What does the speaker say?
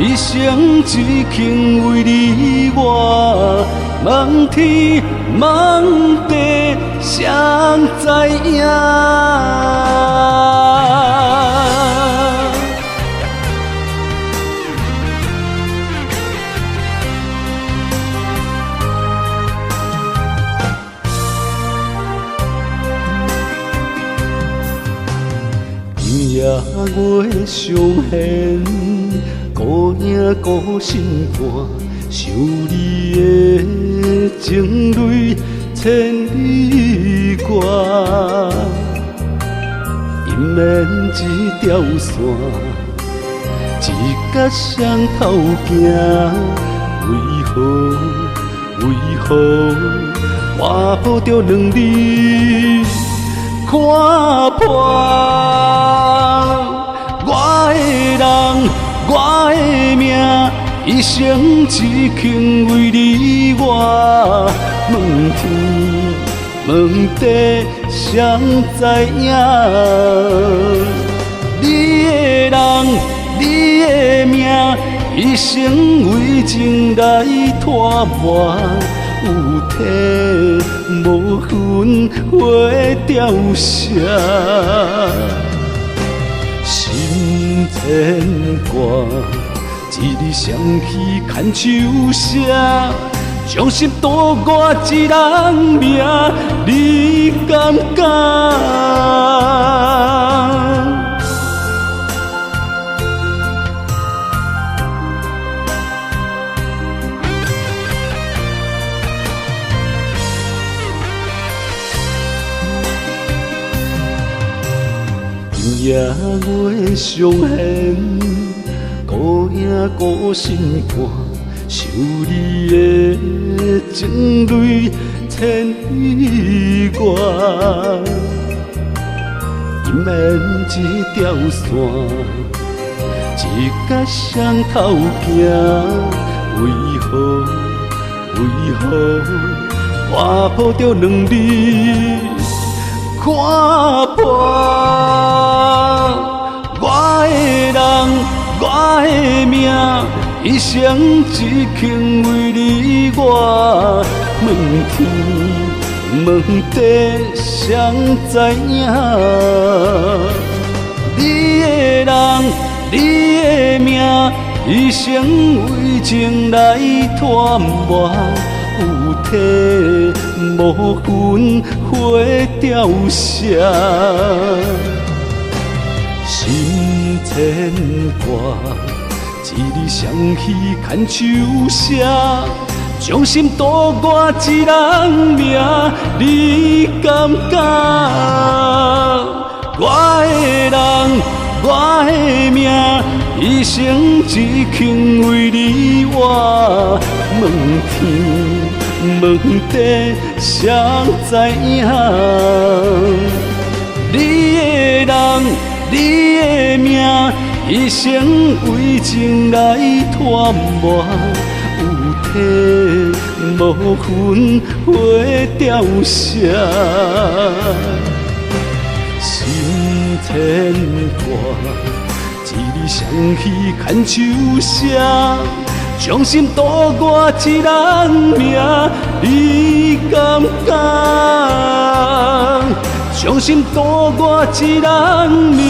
一生只肯為你我，問天問地誰知影？今夜月相现，孤影孤心肝，想你的情泪千里外。阴缘这条线，一角双头行，为何为何我抱著两字看破？我的人，我的命，一生只肯為你我。問天問地誰知影？你的人，你的命，一生為情來拖磨，有體無魂花凋謝。心牽掛，一日相去牽手寫，將心賭我一人命，你敢敢？今夜月相現，孤影孤心肝，想你的情淚千里外。陰緣這條線，一角雙頭行，為何為何我抱著兩字看破？我的人，我的命，一生只肯為你我。問天問地誰知影？你的人，你的命，一生為情來拖磨，有體無魂花凋謝。心牽掛，一日相去牽手寫，將心賭我一人命，你敢敢？我的人，我的命，一生只肯為你我。問天問地誰知影？你的人，你的命，一生為情來拖磨，有體無魂花凋謝。心牽掛，一日相去牽手寫，將心賭我一人命，你敢敢？將心賭我一人命，